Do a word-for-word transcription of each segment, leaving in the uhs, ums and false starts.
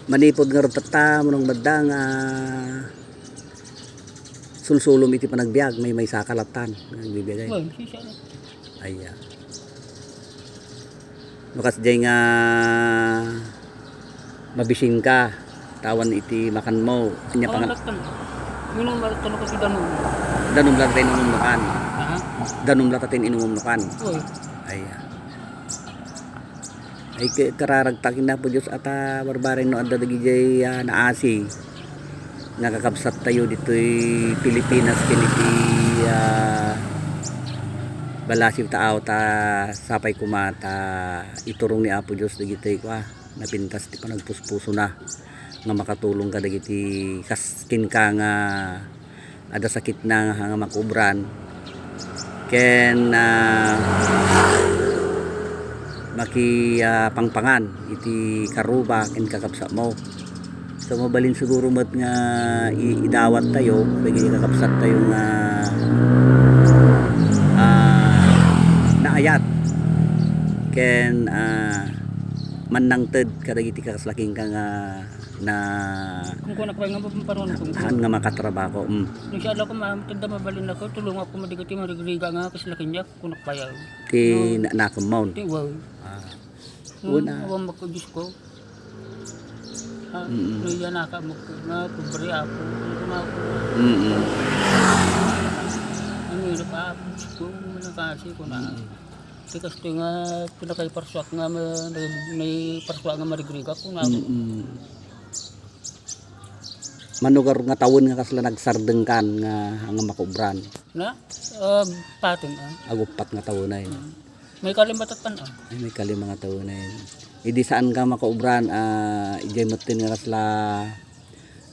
Manipud ngarud tatta, Manong Maddang, ah, sulsulom iti panagbiag, maymaysaka lattan nga agbibiagay. Well, sisya na. Aya. No kasdiay nga mabisinka, ta awan iti makanmo. Ania. Awan pangan- lattan. Minum lattan ko ti danum. Danum lattan inumum no kan. Aha. Danum lattan inumum no kan. Oy. Aya. Ay, ke-, kararagta ken Apo Dios a ta barbareng no adda dagidiay, ah, naasi nga kakabsattayo ditoy Pilipinas ken iti, ah, ballasiw ta aw ta sapay koma ta iturong ni Apo Dios dagitoy kua, napintas ti panagpuspusona nga makatulong kadagiti kas-, kenka nga adda sakitna nga, nga makuobran ken, ah, maki-, ah, pangpangan iti karuba ken kakabsatmo. So, mabalin siguro met nga i-, idawattayo dagiti kakabsattayo nga, ah, naayat ken, ah, mannangted kadagiti kakasla kenka nga na Kung kunak pay nga mapamparuno kung haan nga makatrabaho. Mm. Nung siya lang ko, ma'am, tanda mabalin ako, tulungan ko madigiti marigriga nga kasla kanya, kunak pay. Ti na-, nakemmon. Ti, wow. Ah. Nung una. Awan magkudis ko. Ah, mm-mm. Nung yan naka magkuna, pobre ako, kung ako. Mm-mm. Ang hirap ako, Diyos ko, nakasi ko na. Mm-mm. Ti kastoy nga pinakaiparsuak nga ma-, may, may parsuak nga marigriga ko na. Mm-mm. Mano garud nga tawen nga kasla nagsardengkan nga, nga makuobran? Na? Agpaten, ah. Aguppat nga tawen ay. Mm. May kalima tattan, ah. Ay, may kalima nga tawen ay. Idi saanka makuobran, ah, idiay metten nga kasla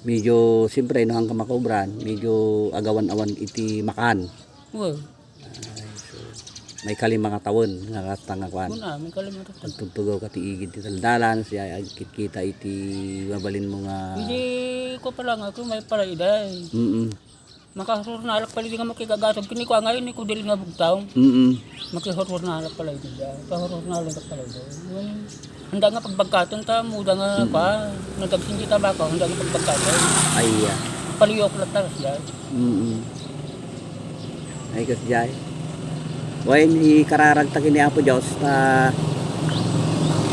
medyo, siyempre, no, haanka makuobran, medyo agawan-awan iti makan. Well, Ay, so, may kalima nga tawen nga kasta nga kuan. Kuna, may kalima nga tawen. Agtugtugaw ka ti igid ti daldalan, siya agkitkita iti mabalinmo nga. Hindi ko pala nga, kung may pala iday. Mm-mm. Makahurnalak pala di nga makigagatag. Kini ko ngayon, ni ko dili nga bugtaw. Mm-mm. Makihurnalak pala iday. Kahurnalak pala iday. Yung Handa nga pagbagkaton ta, muda nga, mm, pa, nagagsinti ta baka, handa nga pagbagkaton. Ay, ah. Paliyok lang ta, siya. Mm-mm. Ay, kasdiay. Wen, ikararagta ken ni Apo Dios, ta,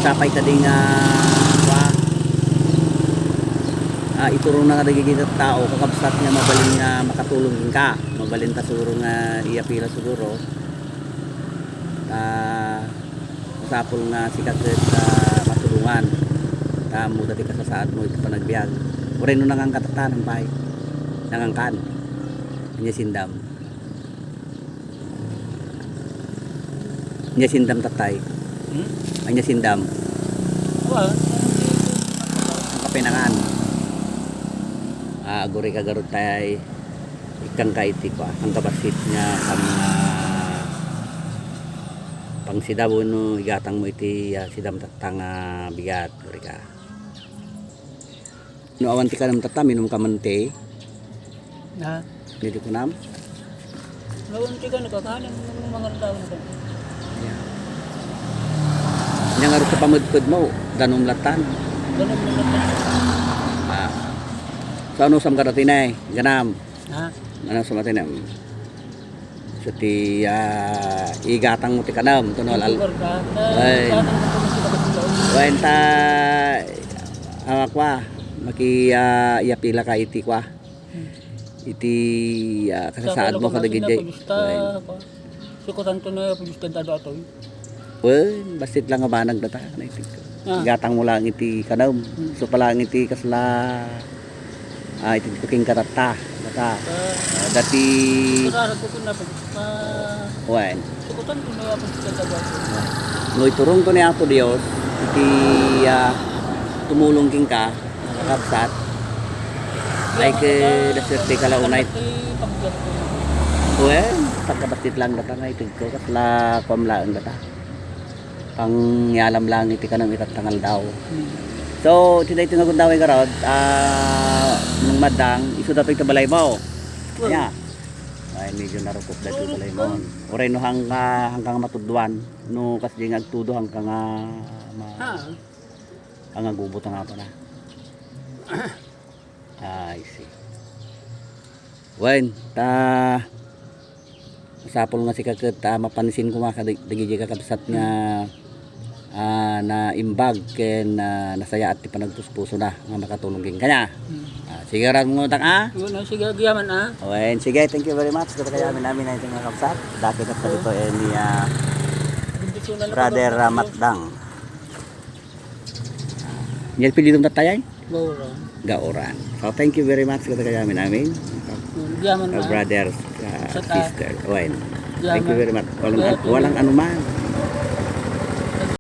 sapay ta di nga, wa, ah, iturong na nga dagiti tao, kakabsat nga mabalin nga makatulong kenka. Mabalin ta siguro nga iyapila siguro. Ta, Masapul nga sika ket, ah, matulongan. Ta ammo dati kasasaadmo iti panagbiag. Uray no nanganka tatta, nangpay. Nangankan. Ania sindam? Ania sindam, tatay? Hmm? Ania sindam? Wa. Ang kapinangan. Ah, aguri ka garud, tay. Ikkanka iti kua, ang kabasit nga pang, ah, pangsidam wenno igatangmo iti, ah, sidam tatta nga bigat, agurika. No awan ti kanam tatta, minum ka man ti. Ha? Dito kunam? No awan ti kanam, kakanem, mangan tao na. Nia ngarud ti pamedpedmo, danum lattan. Danum lattan. Ah. So, ano, saan ka dati na eh? Ganam. Ha? Ano, sumatin, em, so ti, ah, igatangmo ti kanam, to no, al-, al-, sugar ka. Ay. Igatang mo ti kanam. Wen ta, ah, kua, maki, ah, iyapila ka iti kua. Hmm. Iti, ah, kasasaadmo kadagiti. Wen. Sukotanto na pudus kadagitoy. Wen, bassit lang nga banag data, naited ko. Ah. Igatangmo lang iti kanam. Hmm. So pala iti kasla, ah, iti ko king katatta, data. Ah. Ah, dati. Kararag ko na pudus ka. Wen. Sukotanto na pudus kadagitoy. No iturong to ni Apo Dios, iti, ah, tumulong kenka, kakabsat. Ay, ke, daserte ka la unay. Wen, pagkabastit lang data nga ited ko, kasla kuam laeng data. Pangialam lang iti kanam itatta nga aldaw. Hmm. So, iti daytoy nga gundaway garud, ah, Manong Maddang, isu datoy iti balaymo. Wen. Ania? Ay, medyo narukop daytoy balaymo. Uray no haanka, haanka nga matudwan, no kasdi nga agtudo haanka nga ma-, Ha? Ang agubot nga pala. I see. Wen, ta masapul nga sika ket ta mapansin koma kadag-, dagiti kakabsat nga, ah, naimbag ken, ah, nasayaat ti panagpuspusona nga makatulong kenka. Hmm. Ah, sige, ran mo tak, ah? Yun, ah, sige, agyaman, ah. Wen, sige, thank you very much. Kita kaya amin, amin, ay tinggal kapsat. Dati ka pa dito, eh, ni, ah, Brother, ah, Matdang. Ni apelyido na tayo, eh? Gaoran. Gaoran. So, thank you very much, kita kaya amin, amin. Agyaman, ah, ah, brother, ah, sister. Wen. Thank you very much. Walang, walang anuman.